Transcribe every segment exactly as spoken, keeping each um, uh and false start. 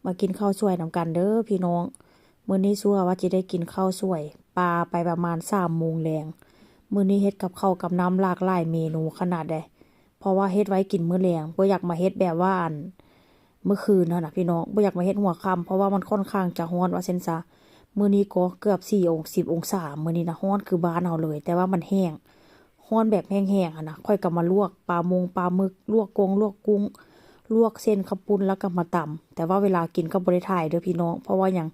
มากินข้าวสวยนำกันเด้อพี่น้อง มื้อนี้ซัวว่าจะได้กินข้าวสวย ปาไปประมาณสามโมงแลง มื้อนี้เฮ็ดกับข้าวกับน้ำหลากหลายเมนูขนาดใด เพราะว่าเฮ็ดไว้กินมื้อแลง บ่อยากมาเฮ็ดแบบว่าอัน มื้อคืนหั้นน่ะพี่น้อง บ่อยากมาเฮ็ดหัวค่ำ เพราะว่ามันค่อนข้างจะร้อนว่าซั่นซะ มื้อนี้ก็เกือบสี่อง สิบองศา มื้อนี้นะ ร้อนคือบ้านเฮาเลย แต่ว่ามันแห้ง ร้อนแบบแห้งๆหั้นนะ ข้อยก็มาลวกปลามงปลาหมึก ลวกกงลวกกุ้ง ลวกเส้นข้าวปุ้นแล้วก็มาตำ แต่ว่าเวลากินก็บ่ได้ถ่ายเด้อพี่น้อง เพราะว่าหยัง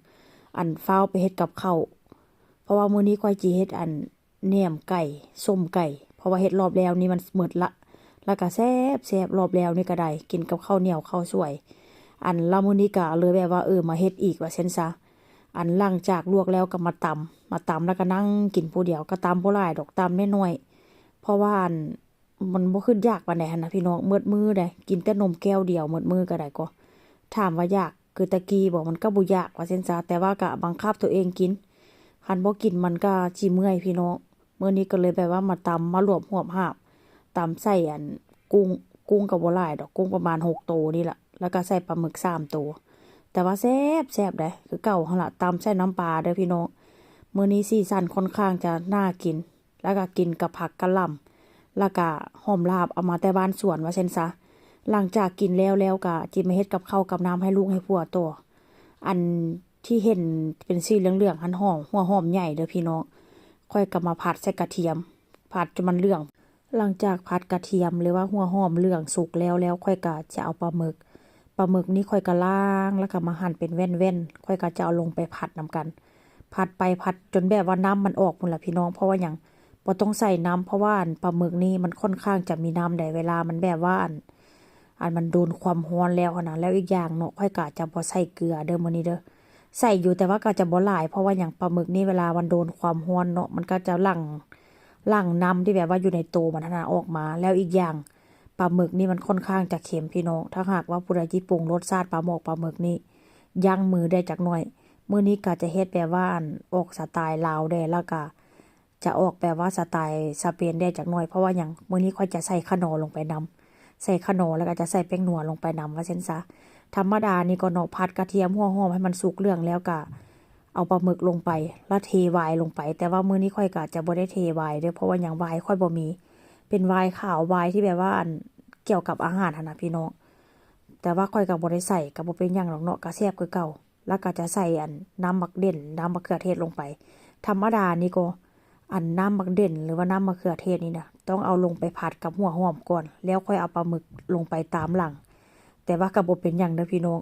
อันฟ้าวไปเฮ็ดกับข้าว เพราะว่ามื้อนี้ข้อยจิเฮ็ดอันแหนมไก่ ส้มไก่ เพราะว่าเฮ็ดรอบแล้วนี่มันหมดละ แล้วก็แซ่บๆ รอบแล้วนี่ก็ได้ กินกับข้าวเหนียวข้าวสวย อันละมื้อนี้ก็เลยแบบว่า เออ มาเฮ็ดอีกว่าซั่นซะ อันหลังจากลวกแล้วก็มาตำ มาตำแล้วก็นั่งกินผู้เดียว ก็ตำบ่หลายดอก ตำน้อยๆ เพราะว่าอัน มันบ่คิดอยากปานใดหั้นนะพี่น้อง หมดมื้อใด กินแต่นมแก้วเดียวหมดมื้อก็ได้ก็ ถามว่าอยากคือแต่กี้บ่ มันก็บ่อยากว่าซั่นซะ แต่ว่าก็บังคับตัวเองกิน คันบ่กินมันก็สิเมื่อยพี่น้อง มื้อนี้ก็เลยแบบว่ามาตำ มารวบฮวบหาบ ตำใส่อันกุ้ง กุ้งก็บ่หลายดอก กุ้งประมาณหกโตนี่ล่ะ แล้วก็ใส่ปลาหมึกสามโต แต่ว่าแซ่บ แซ่บเด้ คือเก่าหั้นล่ะ ตำใส่น้ำปลาเด้อพี่น้อง มื้อนี้สีสันค่อนข้างจะน่ากิน แล้วก็กินกับผักกะหล่ำ แล้วก็หอมลาบเอามาแต่บ้านสวนว่าซั่นซะ หลังจากกินแล้วแล้วก็จิมาเฮ็ดกับข้าวกับน้ำให้ลูกให้ผัวต่อ อันที่เห็นเป็นสีเหลืองๆหั้นหอม หัวหอมใหญ่เด้อพี่น้อง ข้อยก็มาผัดใส่กระเทียม ผัดจนมันเหลือง หลังจากผัดกระเทียมหรือว่าหัวหอมเหลืองสุกแล้ว แล้วข้อยก็จะเอาปลาหมึก ปลาหมึกนี่ข้อยก็ล้าง แล้วก็มาหั่นเป็นแว่นๆ ข้อยก็จะเอาลงไปผัดนำกัน ผัดไปผัดจนแบบว่าน้ำมันออกพู้นล่ะพี่น้อง เพราะว่าหยัง บ่ต้องใส่น้ำ เพราะว่าอันปลาหมึกนี่มันค่อนข้างจะมีน้ำใด เวลามันแบบว่าอัน อันมันโดนความร้อนแล้วหั้นนะ แล้วอีกอย่างเนาะ ข้อยก็จะบ่ใส่เกลือเด้อมื้อนี้เด้อ ใส่อยู่แต่ว่าก็จะบ่หลาย เพราะว่าหยัง ปลาหมึกนี่เวลามันโดนความร้อนเนาะ มันก็จะหลั่ง หลั่งน้ำที่แบบว่าอยู่ในโตมันหั้นนะออกมา แล้วอีกอย่าง ปลาหมึกนี่มันค่อนข้างจะเค็มพี่น้อง ถ้าหากว่าผู้ใดที่ปรุงรสชาติปลาหมอกปลาหมึกนี่ ยั้งมือได้จักหน่อย มื้อนี้ก็จะเฮ็ดแบบว่าอันออกสไตล์ลาวแด่ แล้วก็จะออกแบบว่าสไตล์สเปนแด่จักหน่อย เพราะว่าหยัง มื้อนี้ข้อยจะใส่ขนอลงไปนำ ใส่ขนอแล้วก็จะใส่แป้งนัวลงไปนำว่าซั่นซะ ธรรมดานี่ก็เนาะ ผัดกระเทียมหัวหอมให้มันสุกเหลืองแล้วก็เอาปลาหมึกลงไป แล้วเทไวน์ลงไป แต่ว่ามื้อนี้ข้อยก็จะบ่ได้เทไวน์เด้อ เพราะว่าหยัง ไวน์ข้อยบ่มี เป็นไวน์ขาว ไวน์ที่แบบว่าอันเกี่ยวกับอาหารหั้นนะพี่น้อง แต่ว่าข้อยก็บ่ได้ใส่ ก็บ่เป็นหยังดอกเนาะ ก็แซ่บคือเก่า แล้วก็จะใส่อันน้ำบักเด่น น้ำมะเขือเทศลงไป ธรรมดานี่ก็ อันน้ำบักเด่นหรือว่าน้ำมะเขือเทศนี่นะ ต้องเอาลงไปผัดกับหัวหอมก่อน แล้วค่อยเอาปลาหมึกลงไปตามหลัง แต่ว่าก็บ่เป็นหยังเด้อพี่น้อง